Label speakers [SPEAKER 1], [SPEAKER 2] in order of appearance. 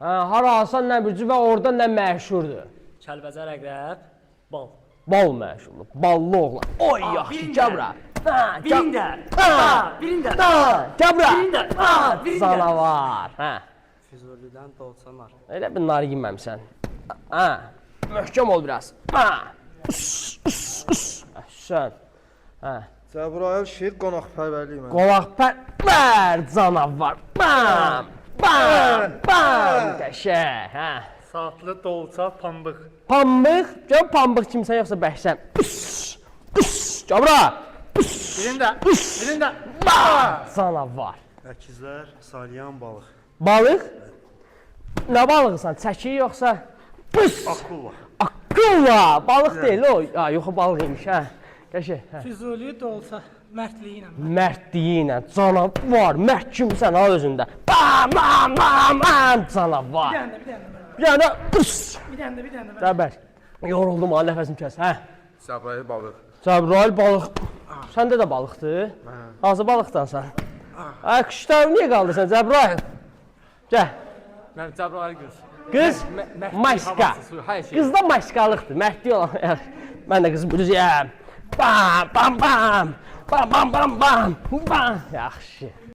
[SPEAKER 1] Hə, hara alsan nə bürcü və orada nə məşhurdur?
[SPEAKER 2] Kəlbəcər əqrəb, bal.
[SPEAKER 1] Bal məşhurdur. Ballı oğlan. Oy, yaxşı,
[SPEAKER 2] birində.
[SPEAKER 1] gəl bura. Hə, gəl.
[SPEAKER 2] Birində.
[SPEAKER 1] Ha,
[SPEAKER 2] Birində.
[SPEAKER 1] Ha, gəl bura.
[SPEAKER 2] Birində.
[SPEAKER 1] Ha,
[SPEAKER 2] Birində.
[SPEAKER 1] Canavar. Hə.
[SPEAKER 2] Füzulidən dolça nar.
[SPEAKER 1] Elə bir nar yeməmsən. Hə. Möhkəm ol biraz. Hə. Us, us, us. Əhsən. Hə.
[SPEAKER 3] Cəbrayıl şir qonaqpərvərlik mən.
[SPEAKER 1] Qonaqpərvər canavar. Bam! Bam! Bam! Qəşəng, hə.
[SPEAKER 4] Saatlı dolça pambıq.
[SPEAKER 1] Pambıq, gör pambıq kimsən yoxsa bəhsən. Us! Us! Gəl bura. Us!
[SPEAKER 4] Birində.
[SPEAKER 1] Us!
[SPEAKER 4] Birində.
[SPEAKER 1] Bam! Canavar.
[SPEAKER 3] Əkizlər Salyan balıq.
[SPEAKER 1] Balıq? Nə balığısan? Çəki yoxsa? Us!
[SPEAKER 3] Akula.
[SPEAKER 1] Akula! Balıq deyil o. Ha, yox o balıq imiş, hə. Qəşəng, hə.
[SPEAKER 5] Füzuli dolsa mərdliyi ilə.
[SPEAKER 1] Mərdliyi ilə canavar, mərd kimsən ha özündə. Bam, bam, bam, bam, canavar.
[SPEAKER 5] Bir dənə də, bir dənə də.
[SPEAKER 1] Bir dənə us!
[SPEAKER 5] Bir dənə də, bir dənə də.
[SPEAKER 1] Cəbər. Yoruldum ha, nəfəsim kəs, hə.
[SPEAKER 3] Cəbrayıl balıq.
[SPEAKER 1] Cəbrayıl balıq. Səndə də balıqdır. Hansı balıqdansan? Ay, quşları niyə qaldırsan Cəbrayıl? Gəl.
[SPEAKER 4] Mən Cəbrayıl qız.
[SPEAKER 1] Qız maska.
[SPEAKER 4] Havası, suyu, hər şey.
[SPEAKER 1] Qızda maskalıqdır, mərdlik olan. Mən də qızı bürüzəyəm. Bam, bam, bam. Bam, bam, bam, bam. Bam. Yaxşı.